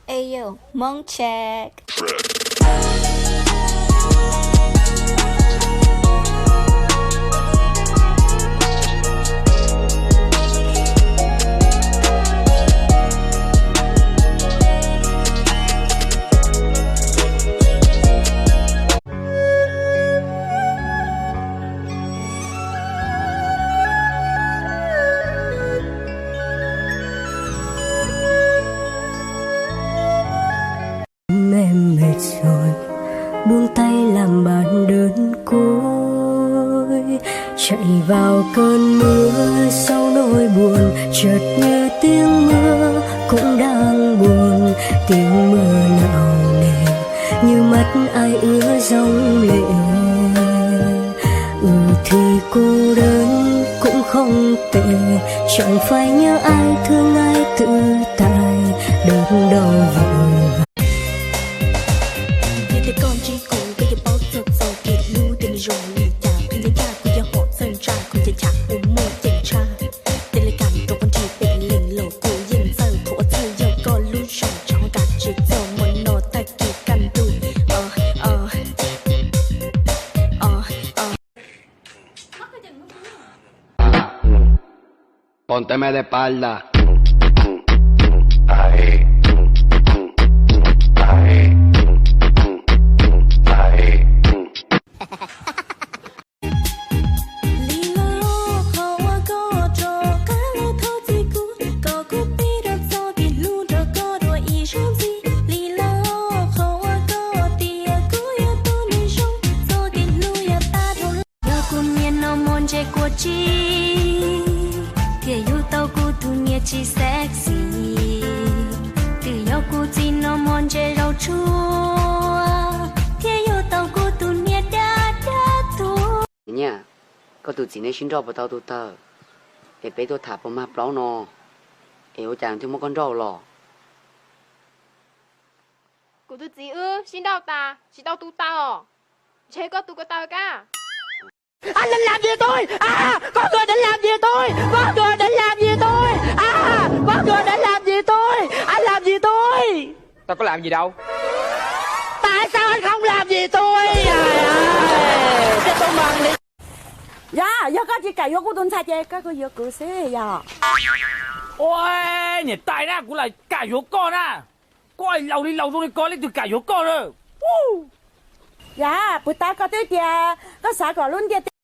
Ayo, Hmoob check. Em mệt rồi, buông tay làm bạn đơn côi. Chạy vào cơn mưa sau nỗi buồn, chợt như tiếng mưa cũng đang buồn. Tiếng mưa nặng nề như mắt ai ứa dòng lệ. Ừ thì cô đơn cũng không tệ, chẳng phải nhớ ai thương ai tự tại, đớn đau vội vã. Yog tias koj ntsib kuv, koj yuav paub txog txoj kev hlub, tias nws zoo li cas. Qhia ncaj ncaj kuv yog hom txawj ntsa, qhov chaw chaw kuv muaj ceem tshaj. Tej li kam rau koj nrhiav pem leej los kuv yeej txawj. Thaum ua txawj yog koj lub zog, tsam kav tsij txog hmo no tag kis kaj ntug. Ponte de espalda. Li lawm qhov uas koj rov qab los thov txim kuv, kom kuv pib rau txoj kev hlub nrog koj dua ib zaug ntxiv. Li lawm qhov uas koj tias kuv yuav tau nws zoo, txoj kev hlub yuav tag dhau lawm. Yog kuv niag no muaj ntses kua tsib, thiaj yug tau kuv tus niag tsis sexy. Twb yog kuv txiv no muaj ntses zaub tsuag, thiaj yug tau kuv tus niag dab dab tuag. Niam, koj tus txiv nej sib nrauj puas tau tu taws? Es peb tuaj tham puas mag plaub no, es ua cas thiaj muab koj nrauj los? Kuv tus txiv wb sib nrauj tas tsis tau tu taws os. Ntshe koj tu ko taw kab. Anh, anh làm gì tôi? À, có người đến làm gì tôi? Có người đến làm gì tôi? À, có người đến làm gì tôi? Anh làm gì tôi? Tao có làm gì đâu. Tại sao anh không làm gì tôi? Trời ơi, cho tôi bằng đi. Yog, yog koj tsis kam yuav kuv tus ntxhais ces koj kuj yuav kuv xwb yog. Ua, niam tais na, kuv lam kam yuav koj na. Koj laus li laus zoo li koj leej twg kam yuav koj na. Yog, puag ta koj twb tias koj xav kom lub ntiaj teb